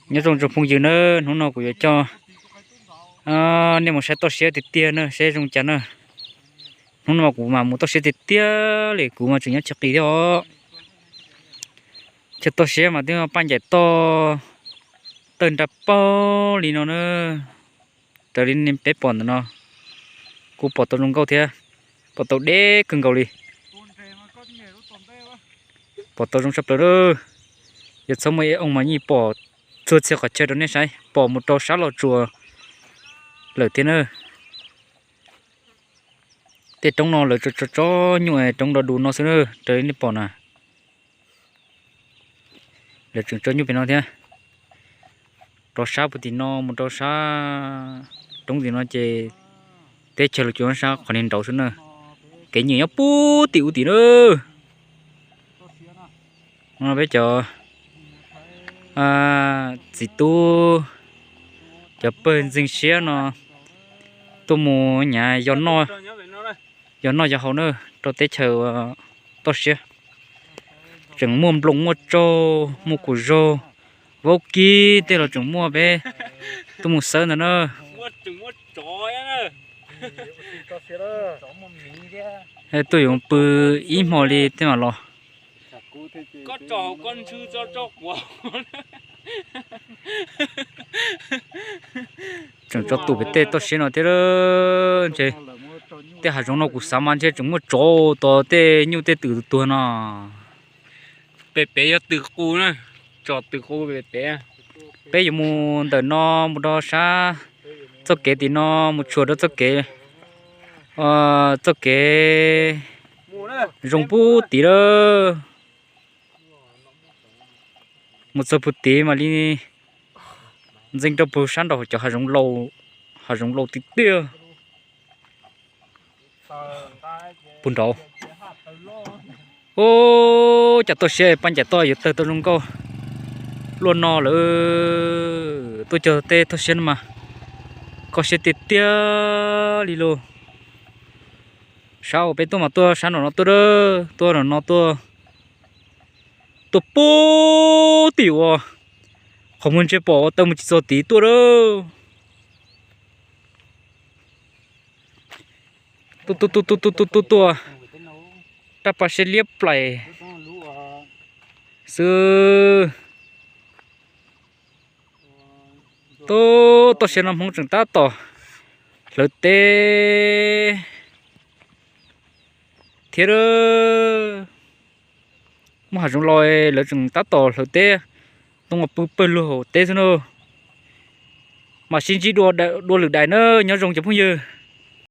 Nyob zoo tsoom phooj ywg na, hnub no kuv yuav coj nej mus saib toj siab tiag tiag na, saib zoo cas na. Hnub no kuv mas mus toj siab tiag tiag li, kuv mas tseem nyob chaw qis thiab os. Chaw toj siab mas twb paj ncaim toj tawg nra paug li no na. Raws li peb pom ntawm no, kuj pom tau zoo nkauj thiab, pom tau deb kawg nkaus li. Pom tau zoo tshaj plaws lawm. Yog txhob muaj ib oo mas yeej pom txhua txhia qhov chaw rau nej saib, pom mus rau sab Los Tsuas lawm thiab na. Tej roob no lawv tso tso nyuj, roob do du no xwb na, raws li nej pom na. Lawv tseem tso nyuj pem no thiab. Rov sab puag tim no mus rau sab roob tim no ces teb chaws Los Tsuas sab qhov niag nraud xwb na. Kev nyem nyob puag tim ub tim na. No peb cov txiv tub, cov pawg ntxeeg siab no tuaj mus nyav yos noj yos haus na rau teb chaws toj siab. Tseem muaj nploos muaj tsaug muaj kuv zaug, vaub kib tej los tseem muaj, peb tuaj mus xawb ntawd na. Tuaj yuav pw ib hmo li tej mam los. Tseem tso tus pem tej toj siab no thiab. Ntshe tej hav zoov no kuv xav mas ntshe tseem muaj tsov tom tej nyuj tej twm tuag no. Pem pem yog twm qus na, tsom twm qus pem pem. Peb yuav mus ntawm no mus rau sab txoj kev tim no mus tshuam rau txoj kev, txoj kev zoo puag tid lawm. Mus txog puag tid mam li ntxeev rau puag sab nraum cov hav zoov laus tiag tiag. Puag nraud, ub, cas toj siab paj ncaim toj yuav tawg tau zoo nkauj luaj no lawm. Tuaj cog tej toj siab no mas kho siab tiag tiag li lauj. Sab uas peb tuaj mas tuaj sab nraum no tuaj, tuaj nraum no tuaj, tuaj puag tim uas qhov muag ntsej pom ua tau mus tsis txog tid tuaj lawm. Tuaj tuaj tuaj tuaj tuaj tuaj tuaj, raj pa siab liab plaim xwb. Tuaj toj siab no Hmoob tseem tab tom hlawv teb thiab. Muaj hav zoov los lawv tseem tab tom hlawv teb, tuaj ua pw pawg lug hauv teb xwb na. Mam sib ntsib dua lwm daim na, nyob zoo cov phooj ywg.